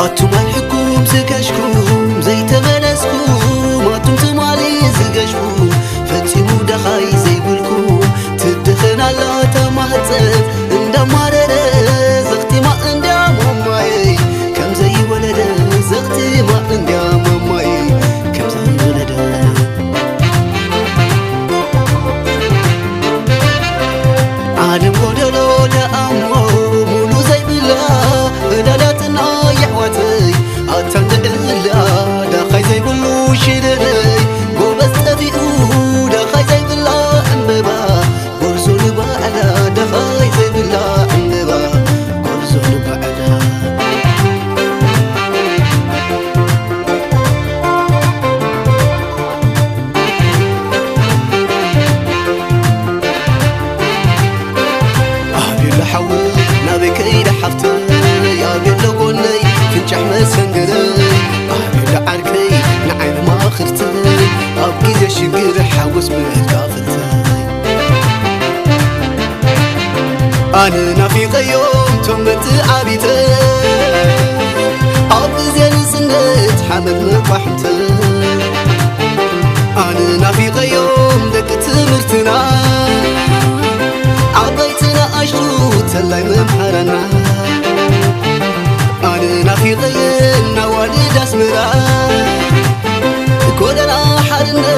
ኣቱም ኣርሒቕኩም ዝገሽኩም ዘይተመለስኩም፣ ኣቱም ትማሊ ዝገሽኩም ፈጺሙ ደኻይ ዘይብልኩም፣ ትድኸን ኣላ እታ ማህጸን እንዳማረረ፣ ዘኽቲማ እንድያ ማማየይ ከም ዘይወለደ፣ ዘኽቲማ እንድያ ማማየይ ከም ዘይወለደ። ዓለም ጎደሎ ደኣ እሞ ሙሉ ዘይብላ፣ ዕዳዳትና የሕዋተይ ኣታ እንድዕላ፣ ደኻይ ዘይብሉ ሽደደይ ጎበዝ ጠፊኡ፣ ደኻይ ዘይብላ ዕምበባ ጎርዞ ንባዕላ፣ ደኻይ ዘይብላ ዕምበባ ጎርዞ ንባዕላ። ኣቤሎ ሓወይ ናበይ ከይደ ሓፍተይ፣ ኣቤሎ ጎነይ ፍንጫሕ መሰንገለይ፣ ኣቤሎ ዓርከይ ንዓይ መማኽርተይ፣ ኣብ ግዜ ሽግር ሓጎስ መካፈልተይ። ኣነ ናፊቐዮም ቶም መተዓቢተይ፣ ኣብ ግዜ ንእስነት ሓመድ መቋሕምተይ። ኣነ ናፊቐዮም ደቂ ትምህርትና፣ ዓበይቲ ንኣሽቱ ተላይ መምሃራና። ኣነ ናፊቐየን ኣዋልድ ኣስመራ፣ ጎደና ሓርነት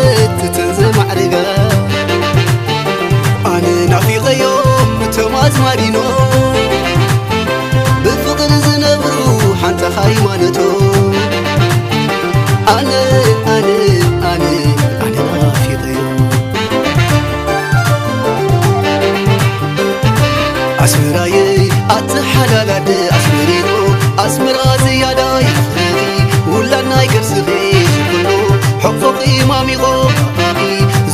እተን ዘማዕረጋ። ኣነ ናፊቐዮም እቶም ኣዝማሪኖ፣ ብፍቕሪ ዝነብሩ ሓንቲ ሃይማኖቶ። ኣነ፣ ኣነ፣ ኣነ፣ ኣነ ናፊቐዮ። ኣስመራየ ኣትሓላላደ ኣስመሪኖ፣ ኣስመራ ዝያዳ ይፍረዲ፣ ውላድ ናይ ከርስኺ ዝኹሉ ሕቕፎኺ ማሚቖ ኣባኺ፣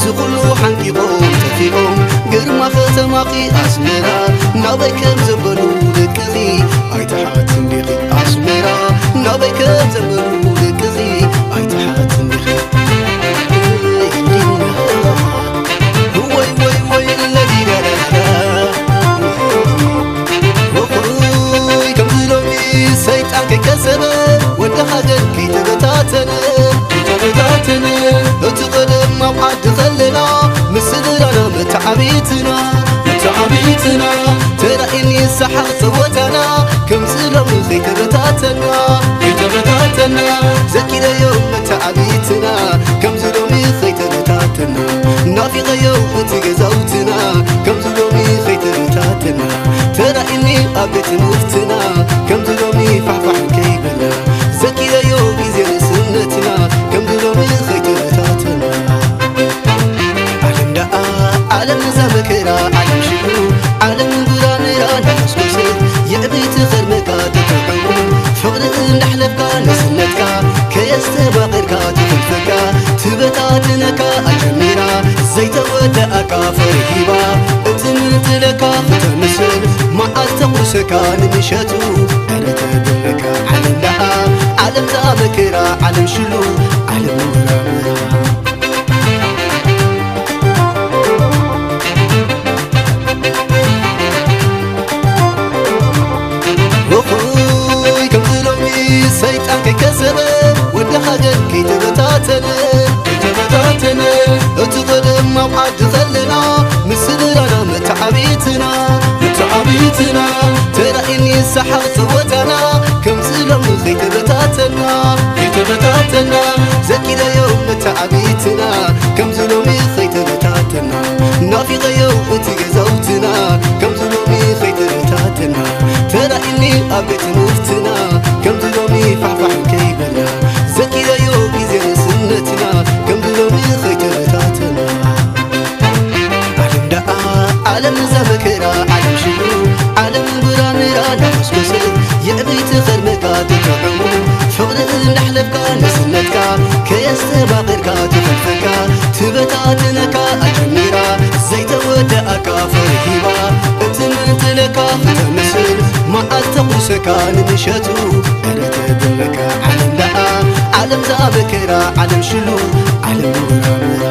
ዝኹሉ ሓንቂቖም ጠፊቖም ግርማ ከተማኺ ኣስመራ፣ ናበይ ከም ዘበሉ ደቅኺ ኣይትሓትን ዲኺ ኣስመራ፣ ናበይ ከም ዘበሉ ደቅኺ ኣይትሓትን ዲኺ። ወይ ወይ ወይ ለሊላላላ። ውኹይ ከምዚ ሎሚ ሰይጣን ከይከሰበ፣ ወዲ ሃገር ከይተበታተነ፣ ከይተበታተነ። እቲ ቀደም ኣብ ዓዲ ከለና፣ ምስ ስድራና መተዓቢትና፣ መተዓቢትና። ተራእየኒ ሰሓቕ ጸወታና፣ ከምዚ ሎሚ ከይተበታተና፣ ከይተበታተና። ዘኪረዮ መተዓቢትና፣ ከምዚ ሎሚ ከይተበታተና። ናፊቐዮ እቲ ገዛውትና፣ ከምዚ ሎሚ ከይተበታተና። ተራእየኒ ኣብ ቤት ትምህርትና፣ ከምዚ ሎሚ ፋሕፋሕ ከይበልና። ዘኪረዮ ግዜ ንእስነትና፣ ከምዚ ሎሚ ከይተበታተና። ዓለም ደኣ ዓለም እዛ መከራ፣ ዓለም ሽሉ፣ ዓለም ጉራምራ እንዳኾስኮሰት፣ የዕብይቲ ኸርመካ ትጥዕሙ፣ ፍቕሪ እንዳሕለፍካ ንእስነትካ፣ ከየስተባቐርካ ትኽልፈካ፣ ትበታትነካ ኣጀሚራ፣ ዘይተወደኣካ ፈሪሂባ፣ እትምንጥለካ ክተምስል፣ መዓልቲ ተቑርሰካ ንምሸቱ፣ ኧረ ተደለካ ዓለም ደኣ፣ ዓለም ደኣ መከራ፣ ዓለም ሽሉ፣ ዓለም ጉራምራ። ውኹይ ከምዚ ሎሚ ሰይጣን ከይከሰበ፣ ወዲ ሃገር ከይተበታተነ፣ ከይተበታተነ። እቲ ቀደም ኣብ ዓዲ ከለና፣ ምስ ስድራና መተዓቢትና፣ መተዓቢትና። ተራእየኒ ሰሓቕ ጸወታና፣ ከምዚ ሎሚ ከይተበታተና፣ ከይተበታተና። ዘኪረዮ መተዓቢትና፣ ከምዚ ሎሚ ከይተበታተና። ናፊቐዮ እቲ ገዛውትና፣ ከምዚ ሎሚ ከይተበታተና። ተራእየኒ ኣብ ቤት ትምህርትና፣ ከምዚ ሎሚ ፋሕፋሕ ከይበልና። ዘኪረዮ ግዜ ንእስነትና፣ ከምዚ ሎሚ ከይተበታተና። ዓለም ደኣ ዓለም እዛ መከራ፣ ዓለም ሽሉ፣ ዓለም ጉራምራ እንዳኾስኮሰት፣ የዕብይቲ ኸርመካ ትጥዕሙ፣ ፍቕሪ እንዳሕለፍካ ንእስነትካ፣ ከየስተባቐርካ ትኸልፈካ፣ ትበታትነካ ኣጀሚራ፣ ዘይተወደኣካ ፈርሂባ፣ እትምንጥለካ ክተምስል፣ መዓልቲ ተቑርሰካ ንምሸቱ፣ ኧረ ተድለካ ዓለም ደኣ፣ ዓለም እዛ መከራ፣ ዓለም ሽሉ፣ ዓለም ጉራምራ።